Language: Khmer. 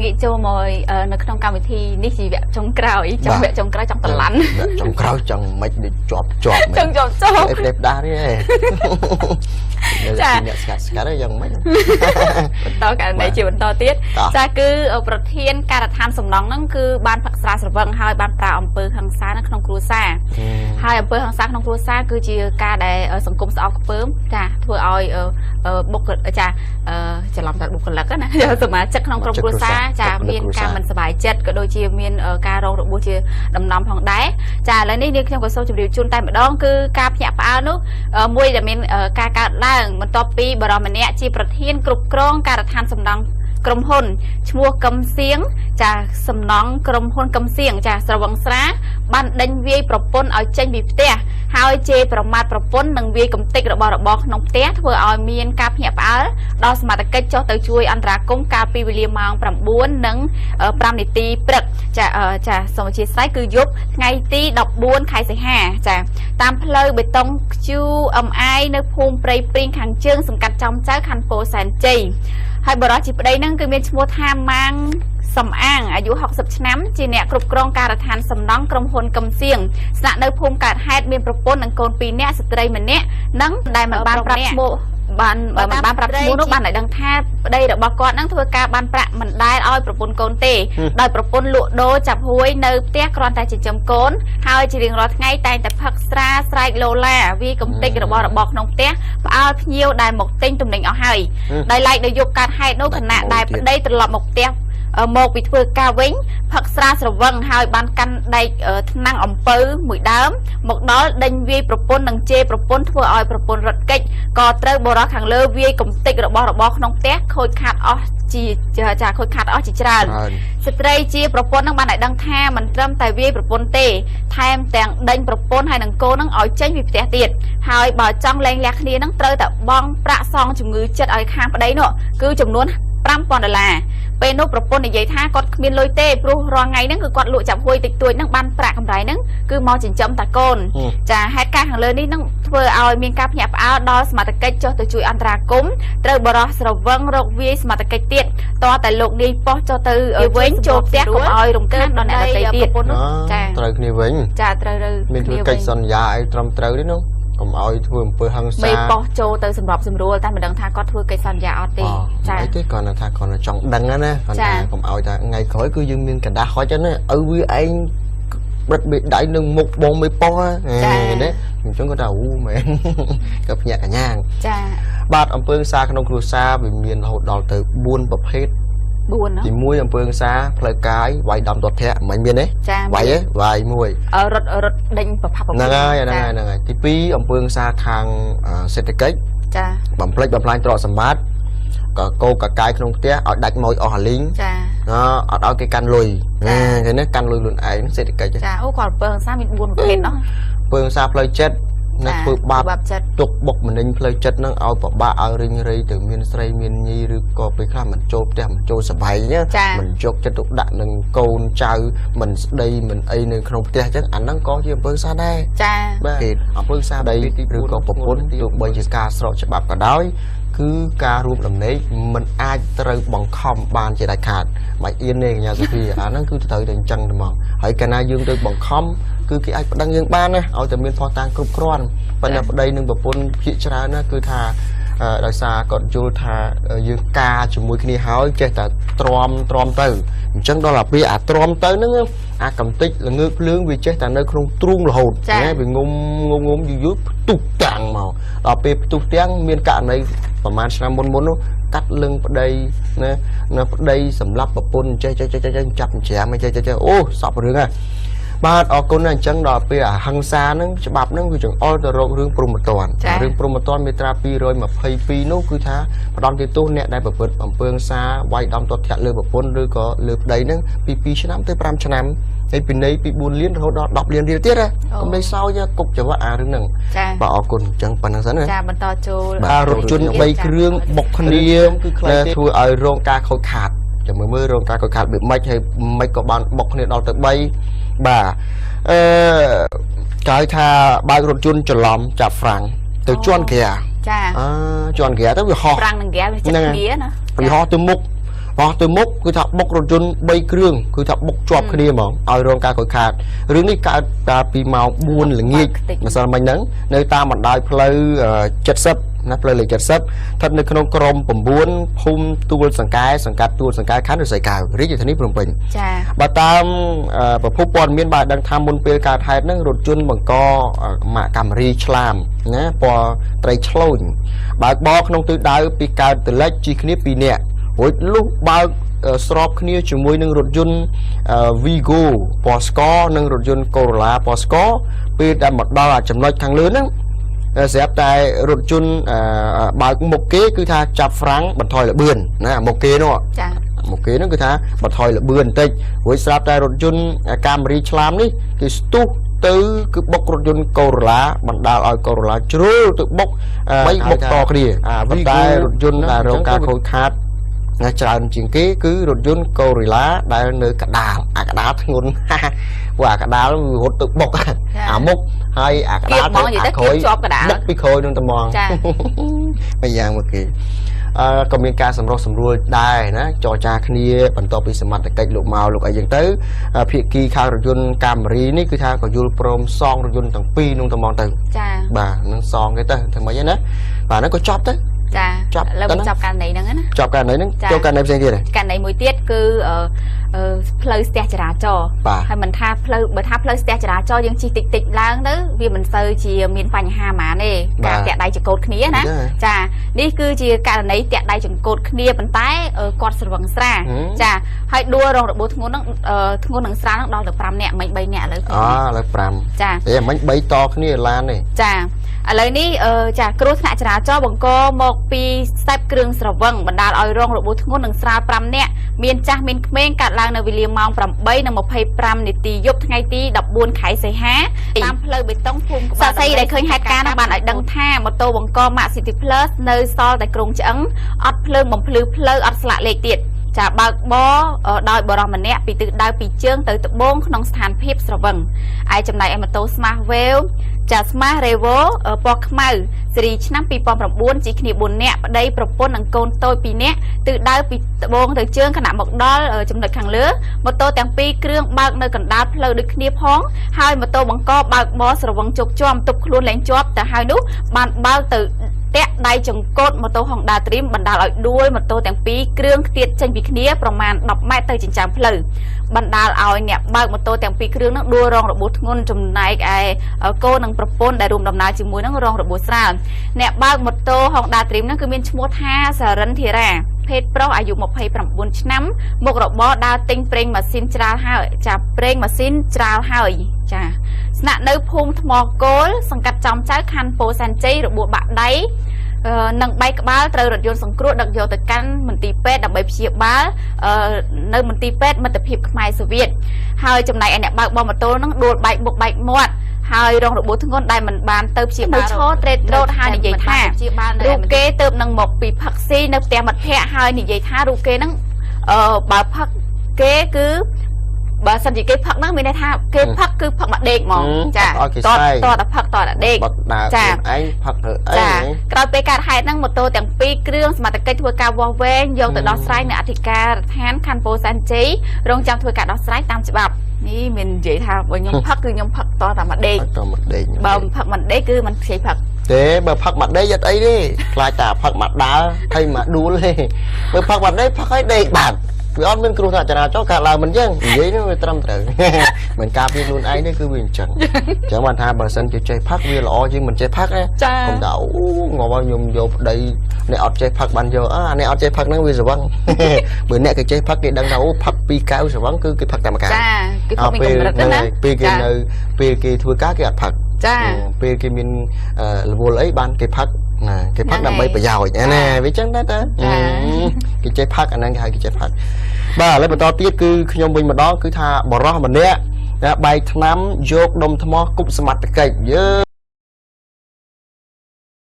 ងាកចូលមកនៅក្នុងកម្មវិធីនេះជាវគ្គចុងក្រោយចង់វគ្គចុងក្រោយចង់តឡាន់ វគ្គចុងក្រោយចង់មិនដូចជាប់ជាប់ ចង់ជាប់ជាប់ អីផ្ដេសផ្ដាស់ទេ ចា អ្នកស្កាត់ស្កាត់យ៉ាងម៉េច បន្តករណីជាបន្តទៀតចាគឺប្រធានការដ្ឋានសំណង់ហ្នឹងគឺបានផឹកស្រាស្រវឹងហើយបានប្រើអំពើហិង្សានៅក្នុងគ្រួសារហើយអំពើហិង្សាក្នុងគ្រួសារគឺជាការដែលសង្គមស្អប់ខ្ពើមចាធ្វើឲ្យបុគ្គលចាច្រឡំតែបុគ្គលិកណាសមាជិកក្នុងក្រុមគ្រួសារចាមានការមិនសប្បាយចិត្តក៏ដូចជាមានការរងរបួសជាដំណំផងដែរចាឥឡូវនេះនាងខ្ញុំក៏សូមជម្រាបជូនតែម្ដងគឺការភ្ញាក់ផ្អើលនោះមួយដែលមានការកើតឡើងបន្ទាប់ពីបរិមម្នាក់ជាប្រធានគ្រប់គ្រងការដ្ឋានសំណង់ក្រុមហ៊ុនឈ្មោះកឹមសៀងចាសំណង់ក្រុមហ៊ុនកឹមសៀងចាស្រវឹងស្រាបានដេញវាយប្រពន្ធឲ្យចេញពីផ្ទះហើយជេរប្រមាថប្រពន្ធនិងវាយកំទេចរបស់របរក្នុងផ្ទះធ្វើឲ្យមានការភ្ញាក់ផ្អើលដល់សមត្ថកិច្ចចុះទៅជួយអន្តរាគមន៍កាលពីវេលាម៉ោង9:05នាទីព្រឹកចាចាសូមអធិស្ឋានគឺយប់ថ្ងៃទី14ខែសីហាចាតាមផ្លូវបេតុង QMI នៅភូមិព្រៃព្រីងខាងជើងសង្កាត់ចំចៅខណ្ឌពោធិ៍សែនជ័យហើយបរិសុទ្ធជាប្តីហ្នឹងគឺមានឈ្មោះថាម៉ាងសំអាងអាយុ60ឆ្នាំជាអ្នកគ្រប់គ្រងការដ្ឋានសំណង់ក្រុមហ៊ុនកឹមសៀងស្នាក់នៅភូមិកើតហេតុមានប្រពន្ធនិងកូន2នាក់ស្ត្រីម្នាក់និងដែលមិនបានប្រាប់ឈ្មោះបានមិនបានប្រាប់ឈ្មោះនោះបានឲ្យដឹងថាប្តីរបស់គាត់នឹងធ្វើការបានប្រាក់មិនដែលឲ្យប្រពន្ធកូនទេដោយប្រពន្ធលក់ដូរចាប់ហួយនៅផ្ទះគ្រាន់តែចិញ្ចឹមកូនហើយជារៀងរាល់ថ្ងៃតែងតែផឹកស្រាស្រែកលោឡាវាកំទេចរបស់របរក្នុងផ្ទះផ្អើលភ្ញៀវដែលមកទិញទំនិញអស់ហើយដោយឡែកនៅយប់កើតហេតុនោះខណៈដែលប្តីត្រឡប់មកផ្ទះមកពីធ្វើការវិញផឹកស្រាស្រវឹងហើយបានកាន់ដែកថ្នាំងអំពៅមួយដើមមកដល់ដេញវាយប្រពន្ធនិងជេរប្រពន្ធធ្វើឲ្យប្រពន្ធរត់គេចក៏ត្រូវបរិសុទ្ធខាងលើវាយកំទេចរបស់របរក្នុងផ្ទះខូចខាតអស់ជាចាខូចខាតអស់ជាច្រើនស្ត្រីជាប្រពន្ធនឹងបានឲ្យដឹងថាមិនត្រឹមតែវាយប្រពន្ធទេថែមទាំងដេញប្រពន្ធហើយនឹងកូននឹងឲ្យចេញពីផ្ទះទៀតហើយបើចង់លែងលះគ្នានឹងត្រូវតែបង់ប្រាក់សងជំងឺចិត្តឲ្យខាងប្តីនោះគឺចំនួន5000ដុល្លារពេលនោះប្រពន្ធនិយាយថាគាត់គ្មានលុយទេព្រោះរាល់ថ្ងៃហ្នឹងគឺគាត់លក់ចាប់ហួយតិចតួចហ្នឹងបានប្រាក់កម្រៃហ្នឹងគឺមកចិញ្ចឹមតាកូនចាហេតុការណ៍ខាងលើនេះហ្នឹងធ្វើឲ្យមានការភ្ញាក់ផ្អើលដល់សមត្ថកិច្ចចុះទៅជួយអន្តរាគមន៍ត្រូវបរោះស្រវឹងរកវាយសមត្ថកិច្ចទៀតតតែលោកនាយប៉ុស្តិ៍ចុះទៅវិញចូលផ្ទះកុំឲ្យរំខានដល់អ្នកដទៃទៀតចាត្រូវគ្នាវិញចាត្រូវមានធ្វើកិច្ចសន្យាឲ្យត្រឹមត្រូវទេនោះកុំឲ្យធ្វើអំពើហិង្សាមេប៉ុស្តិ៍ចូលទៅសម្របសម្រួលតែមិនដឹងថាគាត់ធ្វើកិច្ចសន្យាអត់ទេចាអីទេគាត់ថាគាត់ចង់ដឹងណាគាត់ថាកុំឲ្យថាថ្ងៃក្រោយគឺយើងមានកដាស់ហុចណាឪវាឯងបិទបេដៃនឹងមុខបងមេប៉ុស្តិ៍ណាអញ្ចឹងគាត់ថាអូមែនក៏ភ្ញាក់កញ្ញាងចាបាទអំពើហិង្សាក្នុងគ្រួសារវាមានរហូតដល់ទៅ4ប្រភេទ4ទី1អំពើហិង្សាផ្លូវកាយវាយដំទាត់ធាក់មិនមានទេវាយទេវាយមួយរត់ដេញប្រផាប់ហ្នឹងហើយហ្នឹងហើយហ្នឹងហើយទី2អំពើហិង្សាខាងសេដ្ឋកិច្ចចាបំផ្លិចបំផ្លាញទ្រព្យសម្បត្តិក៏កោកកាយក្នុងផ្ទះឲ្យដាច់ម៉ូយអស់អាលីងចាអត់ឲ្យគេកាន់លុយណាឃើញទេកាន់លុយខ្លួនឯងសេដ្ឋកិច្ចចាអូគាត់អំពើហិង្សាមាន4ប្រភេទណោះអំពើហិង្សាផ្លូវចិត្តណាធ្វើបាបទុកបុកម្នេញផ្លូវចិត្តហ្នឹងឲ្យពិបាកឲ្យរិញរៃទៅមានស្រីមានញីឬក៏ពេលខ្លះមិនចូលផ្ទះមិនចូលសបែងមិនយកចិត្តទុកដាក់នឹងកូនចៅមិនស្ដីមិនអីនៅក្នុងផ្ទះអញ្ចឹងអាហ្នឹងក៏ជាអំពើហិង្សាដែរចាបាទអំពើហិង្សាដីឬក៏ប្រពន្ធទោះបីជាការស្រកច្បាប់ក៏ដោយគឺការរួមដំណេកមិនអាចត្រូវបង្ខំបានជាដាច់ខាតមិនអៀនទេកញ្ញាសុភាអាហ្នឹងគឺត្រូវតែអញ្ចឹងតែមកហើយកាលណាយើងទៅបង្ខំគឺគេអាចប្តឹងយើងបានណាឲ្យតែមានភស្តុតាងគ្រប់គ្រាន់ប៉ុន្តែប្តីនិងប្រពន្ធភាគច្រើនណាគឺថាដោយសារគាត់យល់ថាយើងការជាមួយគ្នាហើយចេះតែទ្រាំទៅអញ្ចឹងដល់អាពេលអាទ្រាំទៅហ្នឹងអាកំតិចល្ងើកភ្លើងវាចេះតែនៅក្នុងទ្រូងរហូតណាវាងុំងុំយូរយូរផ្ទុះតាំងមកដល់ពេលផ្ទុះតាំងមានករណីប្រហែលឆ្នាំមុននោះកាត់លឹងប្តីណាប្តីសម្លាប់ប្រពន្ធចេះចេះចេះចាប់ច្រាមចេះចេះអូសពរឿងហ่ะបាទអរគុណណាស់អញ្ចឹងដល់ពេលអហិង្សាហ្នឹងច្បាប់ហ្នឹងគឺចង្អុលទៅរករឿងព្រហ្មទណ្ឌរឿងព្រហ្មទណ្ឌមាត្រា222នោះគឺថាផ្ដន្ទាទោសអ្នកដែលប្រព្រឹត្តអំពើហិង្សាវាយដំទាត់ធាក់លើប្រពន្ធឬក៏លើប្តីហ្នឹងពី2ឆ្នាំទៅ5ឆ្នាំហើយពិន័យពី4លានរហូតដល់10លានរៀលទៀតណាកុំលេសោយគុកច្រវាក់អារឿងហ្នឹងបាទអរគុណអញ្ចឹងប៉ុណ្្នឹងសិនណាចាបន្តចូលបាទរថយន្ត3គ្រឿងបុកគ្នាគឺខ្លីធ្វើឲ្យរងការខូចខាតចាំមើលរងការខូចខាតវាមិនហើយមិនក៏បានបុកគ្នាដល់ទៅ3បាទគេថាបើករថយន្តច្រឡំចាប់ហ្វ្រាំងទៅជន់ហ្គាចាជន់ហ្គាទៅវាហោះហ្វ្រាំងនិងហ្គាវាចិត្តគ្នាណាវាហោះទៅមុខ បោះទៅមុខគឺថាបុករថយន្ត3គ្រឿងគឺថាបុកជាប់គ្នាហ្មងឲ្យរងការខូចខាតរឿងនេះកើតកាលពីម៉ោង4ល្ងាចម្សិលមិញហ្នឹងនៅតាមបណ្ដោយផ្លូវ70ណាផ្លូវលេខ70ស្ថិតនៅក្នុងក្រុម9ភូមិទួលសង្កែសង្កាត់ទួលសង្កែខណ្ឌឫស្សីកែវរាជធានីភ្នំពេញ ចា បើតាមប្រភពព័ត៌មានបានដឹងថាមុនពេលកើតហេតុហ្នឹងរថយន្តបង្កម៉ាកកាមេរីឆ្លាមណាពណ៌ត្រីឆ្លូញបើកបរក្នុងទិសដៅពីកើតទៅលិចជិះគ្នា2នាក់រួចលុះបើកស្របគ្នាជាមួយនឹងរថយន្ត Vigo ពណ៌ស្ករនិងរថយន្ត Corolla ពណ៌ស្ករពេលដែលមកដល់អាចំណុចខាងលើហ្នឹងស្រាប់តែរថយន្តបើកមុខគេគឺថាចាប់ហ្វ្រាំងបន្ថយល្បឿនណាមុខគេនោះ ចា មុខគេហ្នឹងគឺថាបន្ថយល្បឿនបន្តិចរួចស្រាប់តែរថយន្តកាមេរីឆ្លាមនេះគេស្ទុះទៅគឺបុករថយន្ត Corolla បណ្ដាលឲ្យ Corolla ជ្រុលទៅបុក3បុកតគ្នាប៉ុន្តែរថយន្តដែលរងការខូចខាតច្រើនជាងគេគឺរថយន្ត Corolla ដែលនៅកដាលអាកដាលធ្ងន់ព្រោះអាកដាលវារត់ទៅបុកអាមុខហើយអាកដាល ទៅអាក្រោយជាប់កដាល បុកពីក្រោយនឹងត្មង ចា មួយយ៉ាងមកគេក៏មានការសម្រុះសម្រួលដែរណាចរចាគ្នាបន្ទាប់ពីសមត្ថកិច្ចលោកមកលោកអីចឹងទៅភាគីខាងរថយន្តកាមេរីនេះគឺថាក៏យល់ព្រមសងរថយន្តទាំងពីរនោះត្មងទៅ ចា បាទនឹងសងគេទៅធ្វើម៉េចណាបាទហ្នឹងក៏ចប់ទៅ ចាលើចប់ករណីហ្នឹងណា ចប់ករណីហ្នឹងចូលករណីផ្សេងទៀត ករណីមួយទៀតគឺផ្លូវស្ទះចរាចរណ៍ហើយមិនថាផ្លូវបើថាផ្លូវស្ទះចរាចរណ៍យើងជិះតិចតិចឡើងទៅវាមិនសូវជាមានបញ្ហាហ្មងទេការតាក់ដៃចង្កូតគ្នាណាចានេះគឺជាករណីតាក់ដៃចង្កូតគ្នាប៉ុន្តែគាត់ស្រវឹងស្រាចាហើយដួលរងរបួសធ្ងន់ហ្នឹងធ្ងន់នឹងស្រាហ្នឹងដល់ទៅ5នាក់មិញ3នាក់ឥឡូវ ឥឡូវ5ចាអេមិញ3តគ្នាឡានទេ ចាឥឡូវនេះចាគ្រោះថ្នាក់ចរាចរណ៍បង្កមកពីស្ទែបគ្រឿងស្រវឹងបណ្ដាលឲ្យរងរបួសធ្ងន់និងស្រាល5នាក់មានចាស់មានក្មេងកាត់ឡើងនៅវេលាម៉ោង8:25នាទីយប់ថ្ងៃទី14ខែសីហាតាមផ្លូវបេតុងភូមិក្បាលសាក្សីដែលឃើញហេតុការណ៍នឹងបានឲ្យដឹងថាម៉ូតូបង្កម៉ាក City Plus នៅសល់តែគ្រោងឆ្អឹងអត់ភ្លើងបំភ្លឺផ្លូវអត់ស្លាកលេខទៀតចាបើកបរដោយបរិសម្នាក់ពីទិសដៅពីជើងទៅត្បូងក្នុងស្ថានភាពស្រវឹងឯចំណែកឯម៉ូតូ Smart Wave ចា Smart Revo ពណ៌ខ្មៅស៊េរីឆ្នាំ2009ជិះគ្នា4នាក់ប្តីប្រពន្ធនិងកូនតូច2នាក់ទិសដៅពីត្បូងទៅជើងខណៈមកដល់ចំណុចខាងលើម៉ូតូទាំងពីរគ្រឿងបើកនៅកណ្ដាលផ្លូវដូចគ្នាផងហើយម៉ូតូបង្កបើកបរស្រវឹងជោគជាំទប់ខ្លួនលែងជាប់ទៅហើយនោះបានបើកទៅតាក់ដៃចង្កូតម៉ូតូ Honda Dream បណ្ដាលឲ្យដួលម៉ូតូទាំងពីរគ្រឿងខ្ទាតចេញពីគ្នាប្រមាណ10ម៉ែត្រទៅចិញ្ចើមផ្លូវបណ្ដាលឲ្យអ្នកបើកម៉ូតូទាំងពីរគ្រឿងនឹងដួលរងរបួសធ្ងន់ចំណែកឯកូននិងប្រពន្ធដែលរួមដំណើរជាមួយនឹងរងរបួសស្រាលអ្នកបើកម៉ូតូ Honda Dream នឹងគឺមានឈ្មោះថាសារិនធីរ៉ាភេទប្រុសអាយុ29ឆ្នាំមុខរបរដើរទិញប្រេងម៉ាស៊ីនច្រាលហើយចាប្រេងម៉ាស៊ីនច្រាលហើយចាស្នាក់នៅភូមិថ្មគោលសង្កាត់ចំចៅខណ្ឌពោធិ៍សែនជ័យរបួសបាក់ដៃនិងបែកក្បាលត្រូវរថយន្តសង្គ្រោះដឹកយកទៅកាន់មន្ទីរពេទ្យដើម្បីព្យាបាលនៅមន្ទីរពេទ្យមិត្តភាពខ្មែរសូវៀតហើយចំណែកឯអ្នកបើកបរម៉ូតូនឹងដួលបែកបុកបែកមាត់ហើយរងរបួសធ្ងន់ដែលមិនបានទៅព្យាបាលនៅឈរត្រេតត្រោតហើយនិយាយថារូបគេទៅនឹងមកពីផឹកស៊ីនៅផ្ទះមិត្តភ័ក្តិហើយនិយាយថារូបគេនឹងបើផឹកគេគឺបើសិនជាគេផឹកហ្នឹងមានន័យថាគេផឹកគឺផឹកមកដេកហ្មងចាតតតែផឹកតតែដេក ចាឯងផឹកធ្វើអី ចាក្រោយពេលកើតហេតុហ្នឹងម៉ូតូទាំងពីរគ្រឿងសមត្ថកិច្ចធ្វើការវាស់វែងយកទៅដោះស្រាយនៅអធិការដ្ឋានខណ្ឌពោធិ៍សែនជ័យរងចាំធ្វើការដោះស្រាយតាមច្បាប់នេះមាននិយាយថាបើខ្ញុំផឹកគឺខ្ញុំផឹកតតែមកដេក តមកដេក បើផឹកមិនដេកគឺមិនខ្ចីផឹក ទេបើផឹកមកដេកអត់អីទេខ្លាចតែផឹកមកដើរហើយមកដួលទេបើផឹកមកដេកផឹកហើយដេកបាត់វាអត់មានគ្រោះថ្នាក់ចរាចរណ៍កើតឡើងមិនចឹងនិយាយនោះវាត្រឹមត្រូវមិនការពារខ្លួនឯងនេះគឺវាអញ្ចឹងអញ្ចឹងបានថាបើសិនជាចេះផឹកវាល្អជាងមិនចេះផឹកណាកុំថាអូងាប់ហើយខ្ញុំយកប្តីអ្នកអត់ចេះផឹកបានយកអាអ្នកអត់ចេះផឹកហ្នឹងវាស្រវឹងបើអ្នកគេចេះផឹកគេដឹងថាអូផឹកពីរកែវស្រវឹងគឺគេផឹកតែមួយកែវ ចាគេផឹកមានកម្រិតណា ពេលគេនៅពេលគេធ្វើការគេអត់ផឹក ចា ពេលគេមានរវល់អីបានគេផឹកណាគេផឹកដើម្បីប្រយោជន៍ណាវាចឹងដែរតាគេចេះផឹកអាហ្នឹងគេហៅគេចេះផឹកបាទឥឡូវបន្តទៀតគឺខ្ញុំវិញម្ដងគឺថាបរោះម្នាក់បែកថ្នាំយកដុំថ្មគប់សមត្ថកិច្ចយើ